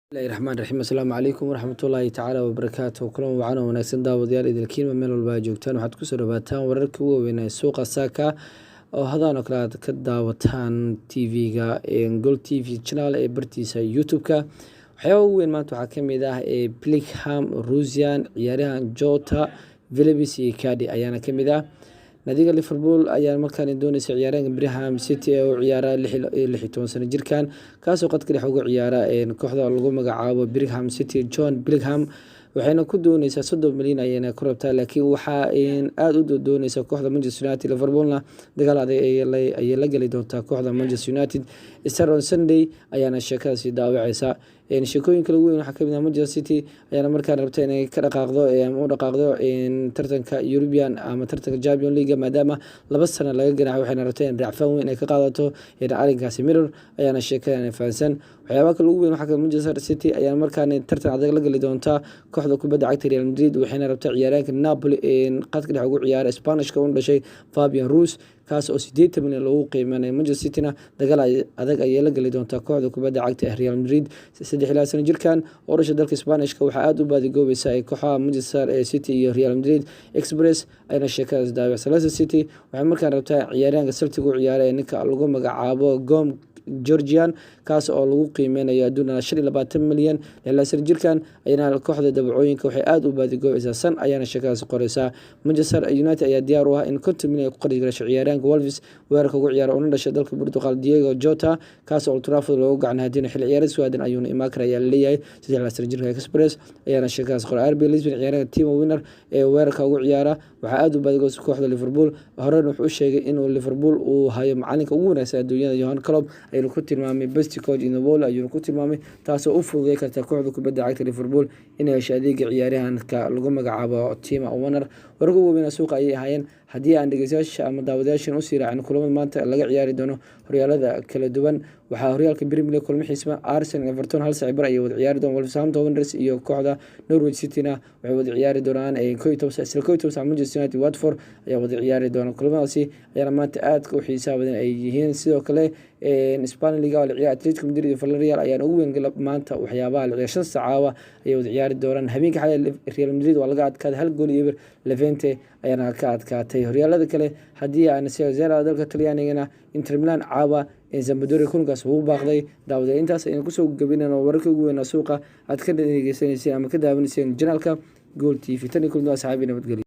Bismillahi raxmaan raxiim. Asalaamu calaykum waraxmatullaahi tacaala wabarakaatu. Kulan wacan oo wanaagsan, daawadayaal idilkiinba meel walba aad joogtaan. Waxaad kusoo dhawaataan wararkii ugu waaweyn ee suuqa saaka oo hadaan oo kale aad ka daawataan TV-ga Gol TV channel ee bartiisa YouTube-ka. Waxyaaba ugu weyn maanta waxaa kamid ah ee Bellingham, Rusian, ciyaaryahan Jota, Phillips iyo Icardi ayaana kamid ah. Naadiga Liverpool ayaa markaan dooneysa ciyaaryahanka Birmingham City ee u ciyaara 16 sano jirkan, kaasoo qadka dhex uga ciyaara kooxda lagu magacaabo Birmingham City, John Bellingham. Waxayna ku dooneysaa 30 milyan ayayna ku rabtaa, laakiin waxaa aada u dooneysa kooxda Manchester United. Liverpoolna dagaal adag ayay la geli doontaa kooxda Manchester United. Star on Sunday ayaana sheekadaasi daawaceysa. Sheekooyinka lagu weyn waxaa kamid ah Manchester City ayaana markaan rabta inay ka dhaqaaqdo ama u dhaqaaqdo tartanka European ama tartanka Champion League, maadaama 2 sano laga ganaxay. Waxayna rabta in racfaan weyn ay ka qaadato arrinkaasi. Mirror ayaana sheekadan fahansan. Waxyaabaha kale ugu weyn waxaa kamid Manchester City ayaana markaan tartan adag la geli doontaa kooxda kubadda cagta Real Madrid. Waxayna rabtaa ciyaaryahanka Napoli qadka dhex ugu ciyaara, Spanishka u dhashay, Fabian Ruiz, kaas oo 80 milyan lagu qiimeynay. Manchester Cityna dagaal adag ayay la geli doontaa kooxda kubadda cagta ee Real Madrid. 23 sano jirkan oo dhashay dalka Spanishka waxaa aada u baadigoobaysa ay kooxaha Manchester City iyo Real Madrid. Express ayna sheekadaas daawacsan. Leicester City waxay markaan rabtaa ciyaaryahanka Celtic u ciyaara ee ninka lagu magacaabo Gom Georgian, kaas oo lagu qiimeynayo adduun 25 milyan. 26 jirkan ayana kooxda dabacooyinka waxay aada u baadigoobaysaa. Sun ayaana sheekadaas qoreysaa. Manchester United ayaa diyaar u ah in 50 milyan ay ku qarash garasho ciyaaryahanka Wolves weerarka ugu ciyaara una dhashay dalka Portugal, Diego Jota, kaas oo Old Trafford loogu gacan haadinayo. Xilli ciyaareed soo aadan ayuuna imaan kara ayaa laleeyahay. 23 jirka Express ayaana sheekadaas qoray. RB Leipzig ciyaaryahanka Timo Werner ee weerarka ugu ciyaara waxaa aada u baadigoosa kooxda Liverpool. Horena wuxuu u sheegay inuu Liverpool uu hayo macalinka ugu wanaagsan adduunyada. Jurgen Klopp ayuuna ku tilmaamay best coach in the world ayuuna ku tilmaamay, taasoo u fududay karta kooxda kubadda cagta Liverpool inay hesho adeega ciyaaryahanka lagu magacaabo Timo Werner. Wararka ugu waaweyn suuqa ayay ahaayeen. Haddii aan dhegeystayaasha ama daawadayaashan usii raacin kulamada maanta laga ciyaari doono horyaalada kala duwan, waxaa horyaalka Premier League kulmo xiisma. Arsenal, Everton 1 saac bar ayay wada ciyaari doonaan. Wolverhampton Wanderers iyo kooxda Norwich Cityna waxay wada ciyaari doonaan 11 saac. Isla 11 saac Manchester United, Watford ayaa wada ciyaari doona. Kulamadaasi ayaana maanta aadka u xiisaha badan ay yihiin. Sidoo kale Spanish Liga la ciyaar, Atletico Madrid iyo Villarreal ayaan ugu weyn maanta. Waxyaabaha la ciyaar 5 saac caawa ayay wada ciyaari doonaan. Habeenka xalay Real Madrid waa laga adkaaday, 1 gool iyo 0 Levante ayaana ka adkaatay. Horyaalada kale haddii aan Serie A dalka Talyaanigana, Inter Milan caawa Sampdoria kulankaas ugu baaqday. Daawadeed, intaas ayaan kusoo gabinayno wararka ugu weynaa suuqa aad ka dhageysanayseen ama ka daawanayseen channelka Gool TV. Tan iyo kulmi, asxaabi, nabadgelyo.